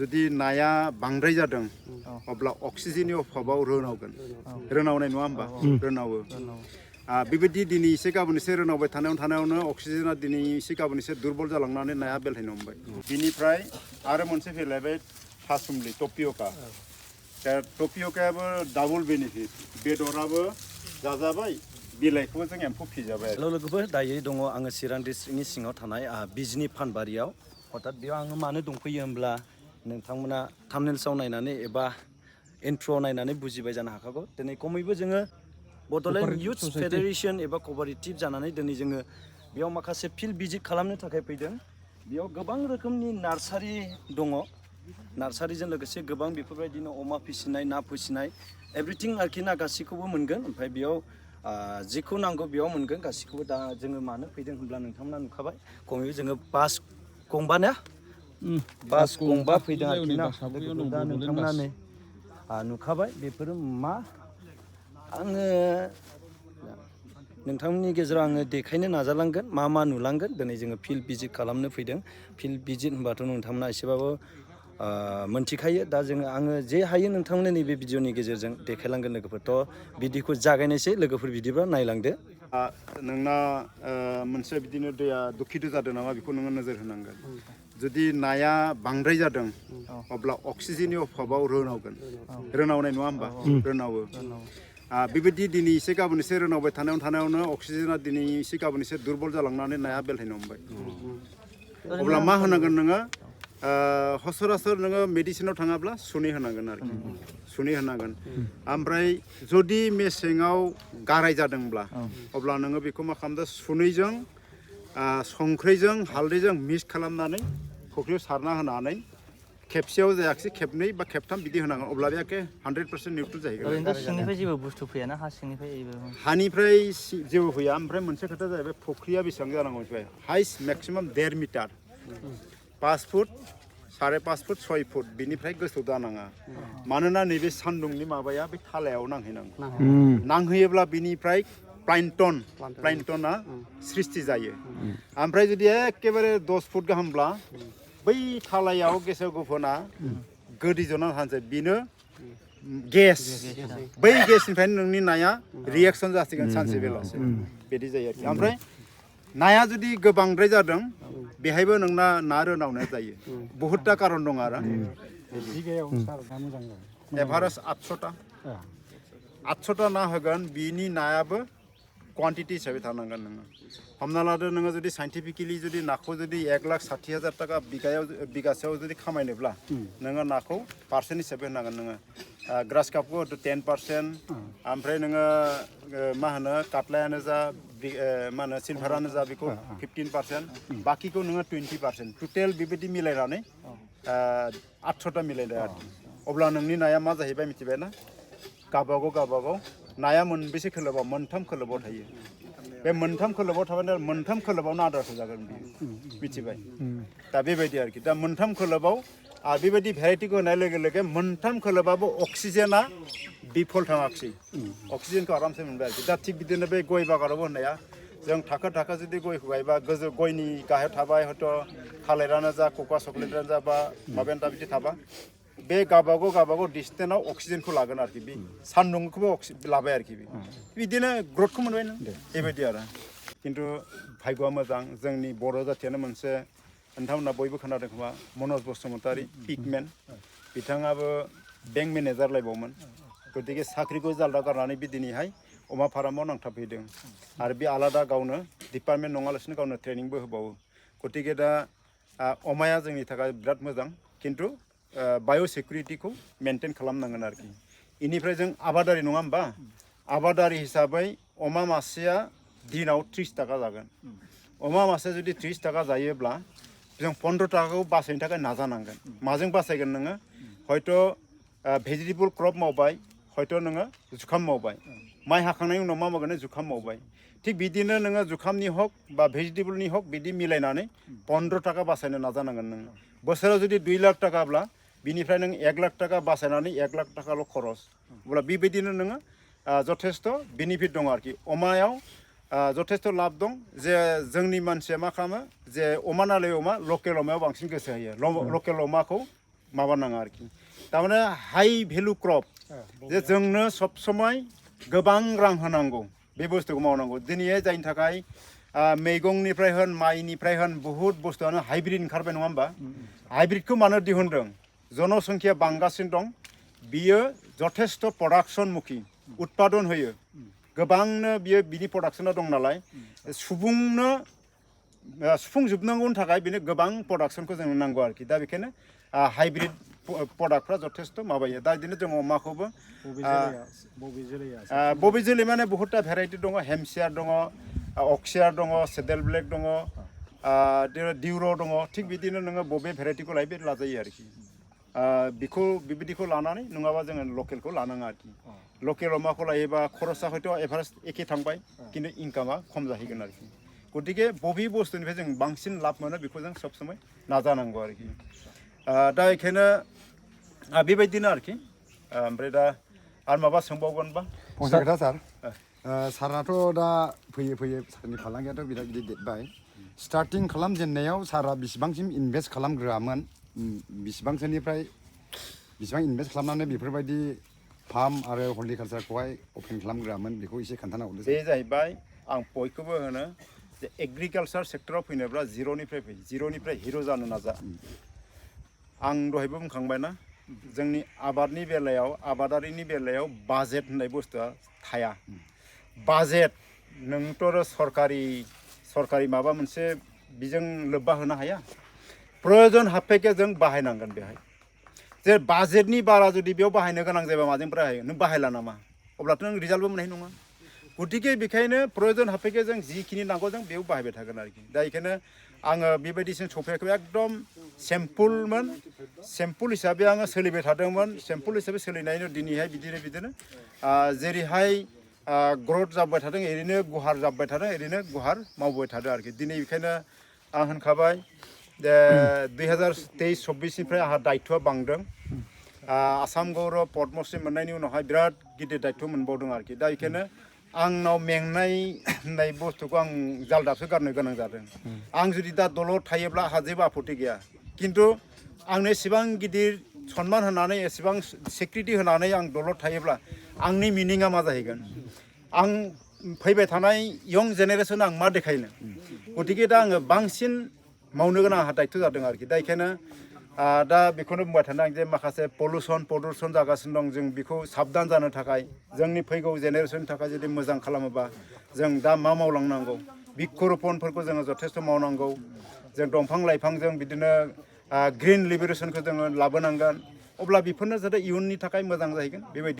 जुदि नाया बांद्राय जादों अब्ला अक्सिजेननि अभाबाव रोनावगोन रोनावनाय नङा होमबा रोनावो बेबायदि दिनै एसे गाबोन एसे रोनावबाय थानायावनो अक्सिजेना दिनै एसे गाबोन एसे दुरबल जालांनानै नाया बेलथायनो हमबाय बिनिफ्राय आरो मोनसे फैलायबाय थासुमलि टपियका दा टपियकायाबो डाबल बेनिफिट बेदराबो जाजाबाय बिलाइखौबो जों एम्फौ फिजाबाय लोगोफोर दायो दङ आङो चिरां डिस्ट्रिक्टनि सिङाव थानाय बिजनि फानबारियाव हठात बेयाव आङो मानो दंफैयो होमब्ला नोंथांमोना थाम्बनेल्सआव नायनानै एबा इन्ट्र'आव नायनानै बुजिबाय जानो हाखागौ दिनै खमैबो जोङो बड'लेण्ड युथ फेडारेसन एबा कभारेटिभ जानानै दिनै जोङो बेयाव माखासे फिल्ड भिजिट खालामनो थाखाय फैदों बेयाव गोबां रोखोमनि नार्सारि दङ नार्सारिजों लोगोसे गोबां बेफोरबायदिनो अमा फिसिनाय ना फिसिनाय एभ्रिथिं आरोखि ना गासैखौबो मोनगोन ओमफ्राय बेयाव जिखौ नांगौ बेयाव मोनगोन गासैखौबो दा जोङो मानो फैदों होनब्ला नोंथांमोना नुखाबाय खमैबो जोङो बास गंबा ना बास गंबा फैदों आरोखि ना दा नोंथांमोना नै नुखाबाय बेफोरो मा आङो नोंथांमोननि गेजेराव आङो देखायनो नाजालांगोन मा नुलांगोन दिनै जोङो फिल्ड भिजिट खालामनो फैदों फिल्ड भिजिट होनबाथ' नोंथांमोना एसेबाबो मोनथिखायो दा आङो जे हायो नोंथांमोननो नैबे भिडिअनि गेजेरजों देखायलांगोन लोगोफोर थ' बिदिखौ जागायनोसै लोगोफोर बिदिबा नायलांदो नोंना मोनसे बिदिनो दैया दुखिदु जादों नामा बेखौ नोङो नोजोर होनांगोन जुदि नाया बांद्राय जादों अब्ला अक्सिजेननि अभाबाव रोनावगोन रोनावनाय नङा होमबा रोनावो बेबायदि दिनै एसे गाबोन एसे रोनावबाय थानायावनो अक्सिजेना दिनै एसे गाबोन एसे दुरबल जालांनानै नाया बेलथायनो हमबाय अब्ला मा होनांगोन नोङो सरासर नोङो मेडिसिनाव थाङाब्ला सुनै होनांगोन आरोखि सुनै होनांगोन ओमफ्राय जुदि मेसेङाव गाराय जादोंब्ला अब्ला नोङो बेखौ मा खालामदो सुनैजों संख्रिजों हालदैजों मिक्स खालामनानै फुख्रियाव सारना होनानै खेबसेयाव जायाखिसै खेबनै बा खेबथाम बिदि होनांगोन अब्ला बे 100% निउट्रेल जाहैगोन सिंनिफ्राय जेबो बुस्थु फैयाना हा सिंनिफ्राय हानिफ्राय जेबो फैया ओमफ्राय मोनसे खोथा जाहैबाय फुख्रिया बेसेबां जानांगौ मिथिबाय height maximum 1.5 metre 5 foot 5.5 foot 6 foot बिनिफ्राय गोसोआव दानाङा मानोना नैबे सान्दुंनि माबाया बे थालायाव नांहैनांगौ नांहैयोब्ला बिनिफ्राय प्लान्टना सृष्टि जायो ओमफ्राय जुदि एखेबारे 10 फुट गाहामब्ला बै थालायाव गेसाव गोफोना गोदै जनानै थानोसै बेनो गेस बै गेसनिफ्रायनो नोंनि नाया रिएक्सन जासिगोन सानसे बेलासे बिदि जायो आरोखि ओमफ्राय नाया जुदि गोबांद्राय जादों बेहायबो नोंना ना रोनावनाया जायो बहुतटा कारन दं आरो एभारेज 800टा ना होगोन बिनि नायाबो क्वान्टिटि हिसाबै थानांगोन नोङो हमना लादो नोङो जुदि साइन्टिफिकेलि जुदि नाखौ जुदि 1,60,000 थाखा बिगासेयाव जुदि खामायनोब्ला नोङो नाखौ पार्सेन्ट हिसाबै होनांगोन नोङो ग्रास कापखौ 10% ओमफ्राय नोङो मा होनो काटलायानो जा मा होनो सिलभारानो जा बेखौ 15% बाकिखौ नोङो 20% टटेल बेबायदि मिलायनानै 800टा मिलायदो आरो अब्ला नोंनि नाया मा जाहैबाय मिथिबाय ना गावबागाव नाया मोनबेसे खोलोबाव मोनथाम खोलोबाव थायो बे मोनथाम खोलोबाव थाबानो मोनथाम खोलोबावनो आदारखौ जागोन बियो मिथिबाय दा बेबायदि आरोखि दा मोनथाम खोलोबाव बेबायदि भेराइटिखौ होनाय लोगो लोगो मोनथाम खोलोबाबो अक्सिजेना बिफल थाङाखिसै अक्सिजेनखौ आरामसे मोनबाय आरोखि दा थिग बिदिनो बे गय बागानावबो होननाया जों थाखो जुदि गयखौ गायबा गोजौ गयनि गाहायाव थाबाय हयथ' थालिरानो जा कका चक्लेटानो जा बा माबायानो दा बिदि थाबा बे गावबागाव डिस्टेन्सआव अक्सिजेनखौ लागोन आरोखि बे सान्दुंखौबो लाबाय आरोखि बिदिनो ग्रथखौ मोनबाय नों बेबायदि आरो खिन्थु भाग्यआ मोजां जोंनि बर' जाथियानो मोनसे नोंथांमोना बयबो खोनादों खोमा मनज बसुमतारी पिकमेन बिथाङाबो बेंक मेनेजार लायबावमोन गतिके साख्रिखौ जालदा गारनानै बिदिनैहाय अमा फार्माव नांथाबहैदों आरो बे आलादा गावनो डिपार्टमेन्ट नङालासिनो गावनो ट्रेनिंबो होबावो गतिके दा अमाया जोंनि थाखाय बिराद मोजां खिन्थु बाय'सिकिउरिटिखौ मेनटेन खालामनांगोन आरोखि इनिफ्राय जों आबादारि नङा होमबा आबादारि हिसाबै अमा मासेया दिनाव 30 थाखा जागोन अमा मासेया जुदि 30 थाखा जायोब्ला जों 15 थाखाखौ बासायनो थाखाय नाजानांगोन माजों बासायगोन नोङो हयथ' भेजिटेबल क्रप मावबाय हयथ' नोङो जुखाम मावबाय माइ हाखांनायनि उनाव मा मावगोन जुखाम मावबाय थिग बिदिनो नोङो जुखामनि हक बा भेजिटेबलनि हक बिदि मिलायनानै 15 थाखा बासायनो नाजानांगोन नोङो बोसोराव जुदि 2 लाख थाखाब्ला बिनिफ्राय नों 1 लाख थाखा बासायनानै 1 लाख थाखाल' खरस अब्ला बेबायदिनो नोङो जथेस्थ' बेनिफिट दं आरोखि अमायाव जथेस्थ' लाब दं जे जोंनि मानसिया मा खालामो जे अमा नालाय अमा लकेल अमायाव बांसिन गोसो होयो लकेल अमाखौ माबानाङा आरोखि थारमाने हाई भेलु क्रप जे जोंनो सब समय गोबां रां होनांगौ बे बुस्थुखौ मावनांगौ दिनैहाय जायनि थाखाय मैगंनिफ्राय होन माइनिफ्राय होन बुहुत बुस्थुआनो हाइब्रिद ओंखारबाय नङा होमबा हाइब्रिदखौ मानो दिहुनदों जनसंख्या बांगासिनो दं बियो जथेस्थ प्रडाक्शन मुखि उत्पादन होयो गोबांनो बियो बिनि प्रडाक्शना दं नालाय सुबुंनो सुफुंजोबनांगौनि थाखाय बेनो गोबां प्रडाक्शनखौ जोंनो नांगौ आरोखि दा बेखायनो हाइब्रिद प्रडाक्टफ्रा जथेस्थ माबायो दा बिदिनो जों अमाखौबो बबे जोलै माने बहुतटा भेराइटि दङ हेमसियार दङ अक्सियार दङ सेडेल ब्लेक दङ दिउर दङ थिग बिदिनो नोङो बबे भेराइटिखौ लायो बे लाजायो आरोखि बेखौ बेबायदिखौ लानानै नङाबा जोङो लकेलखौ लानाङा आरोखि लकेल अमाखौ लायोबा खरसा हयथ' एभारेज एखे थांबाय खिन्थु इनकामा खम जाहैगोन आरोखि गतिके बबे बुस्थुनिफ्राय जों बांसिन लाब मोनो बेखौ जों सब समय नाजानांगौ आरोखि दा बेखायनो बेबायदिनो आरोखि ओमफ्राय दा आरो माबा सोंबावगोनबा फंसे खोथा सार साराथ' दा फैयै फैयै सारनि फालांगियाथ' बिराद गिदिर देरबाय स्टार्टिं खालामजेननायाव सारा बेसेबांसिम इनभेस्ट खालामग्रोआमोन बेसेबांसोनिफ्राय बेसेबां इनभेस्ट खालामनानै बेफोरबायदि फार्म आरो हर्टिकालसारखौहाय अपेन खालामग्रोआमोन बेखौ एसे खोन्थाना हरदो बे जाहैबाय आं बयखौबो होनो जे एग्रिकालसार सेक्टराव फैनोब्ला जिर'निफ्राय फै जिर'निफ्राय हिर' जानो नाजा आं दहायबो बुंखांबायना जोंनि आबादनि बेलायाव आबादारिनि बेलायाव बाजेट होननाय बुस्थुआ थाया बाजेट नोंथ' सरकारि माबा मोनसे बेजों लोब्बा होनो हाया प्रयजन हाबफैखे जों बाहायनांगोन बेहाय जे बाजेटनि बारा जुदि बेयाव बाहायनो गोनां जायोबा माजों बाहायो नों बाहायला नामा अब्लाथ' नों रिजाल्टबो मोननाय नङा गतिके बेखायनो प्रयजन हाबफैखे जों जिखिनि नांगौ जों बेयाव बाहायबाय थागोन आरोखि दा बेखायनो आङो बेबायदिसिम सफैयाखै एकदम सेम्पुल हिसाबै आङो सोलिबाय थादोंमोन सेम्पुल हिसाबै सोलिनायनि दिनैहाय बिदिनो जेरैहाय ग्रथ जाबाय थादों ओरैनो गुवार जाबाय थादों ओरैनो गुवार मावबाय थादों आरोखि दिनै बेखायनो आं होनखाबाय जे 2023-24निफ्राय आंहा दायथ'आ बांदों आसाम गौरब पद्मश्री मोननायनि उनावहाय बिराद गिदिर दायथ' मोनबावदों आरोखि दा बेखायनो आंनाव मेंनाय होननाय बुस्थुखौ आं जालदाबसो गारनो गोनां जादों आं जुदि दा दलद थायोब्ला आंहा जेबो आपत्ति गैया खिन्थु आंनो एसेबां गिदिर सन्मान होनानै एसेबां सिक्रिटि होनानै आं दलद थायोब्ला आंनि मिनिङा मा जाहैगोन आं फैबाय थानाय यं जेनेरेसन आं मा देखायनो गतिके दा आङो बांसिन मावनो गोनां आंहा दायथ' जादों आरोखि दा बेखायनो दा बेखौनो बुंबाय थानो आं जे माखासे पलुसन जागासिनो दं जों बेखौ साबधान जानो थाखाय जोंनि फैगौ जेनेरेसननि थाखाय जुदि मोजां खालामोबा जों दा मा मावलांनांगौ बिक्षरपनफोरखौ जोङो जथेस्थ' मावनांगौ जों दंफां लाइफांजों बिदिनो ग्रिन लिबारेसनखौ जोङो लाबोनांगोन अब्ला बेफोरनो जाहाथे इयुननि थाखाय मोजां जाहैगोन बेबायदि